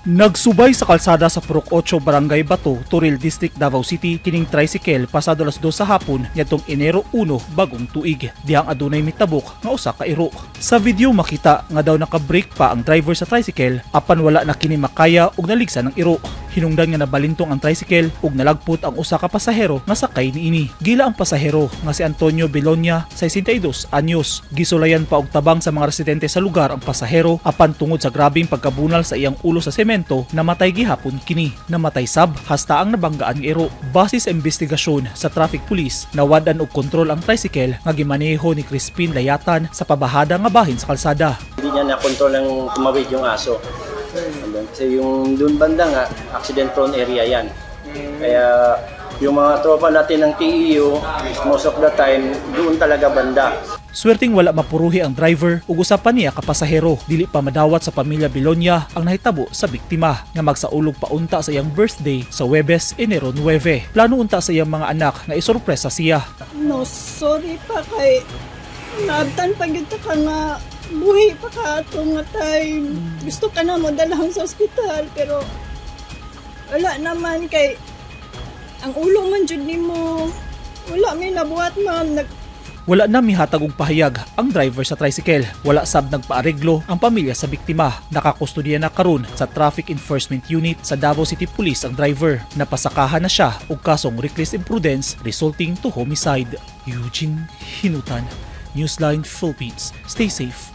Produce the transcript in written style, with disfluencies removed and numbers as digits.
Nagsubay sa kalsada sa Purok 8, Barangay Bato, Toril District, Davao City kining tricycle pasado alas 2 sa hapon niadtong Enero 1 bagong tuig. Dihang adunay mitabok nga usa ka iro. Sa video, makita nga daw naka-brake pa ang driver sa tricycle apan wala na kini makaya ug naligsan ng iro. Hinungdan nga nabalintong ang tricycle ug nalagpot ang usa ka pasahero nga sakay niini. Gila ang pasahero nga si Antonio Belonia, 62 anyos. Gisulayan pa og tabang sa mga residente sa lugar ang pasahero apan tungod sa grabeng pagkabunal sa iyang ulo sa semento, namatay gihapon kini. Namatay sab hasta ang nabanggaan nga iro. Base sa investigasyon sa traffic police, nawad-an og kontrol ang tricycle nga gimaneho ni Crispin Layatan sa pabahada nga bahin sa kalsada. Hindi niya na-control ang tumawid yung aso. Andun. Kasi yung doon banda nga, accident prone area yan. Kaya yung mga tropa natin ng TEU, most of the time, doon talaga banda. Swerteng wala mapuruhi ang driver ug usa pa niya ka pasahero. Dili pa madawat sa pamilya Belonia ang nahitabo sa biktima nga magsaulog pa unta sa iyang birthday sa Huwebes, Enero 9. Plano unta sa iyang mga anak nga isorpresa siya. No, sorry pa kay naabtan pa gyud ta ka nga buhi pa ka ato nga time. Gusto ka na mo dalhan sa ospital pero wala naman kay ang ulo man jud nimo. Wala may nabuhat, ma'am. Wala na mihatag og pahayag ang driver sa tricycle. Wala sab nagpaareglo ang pamilya sa biktima. Nakakustodiya na karon sa Traffic Enforcement Unit sa Davao City Police ang driver. Napasakahan na siya og kasong reckless imprudence resulting to homicide. Eugene Hinutan, Newsline Philippines. Stay safe.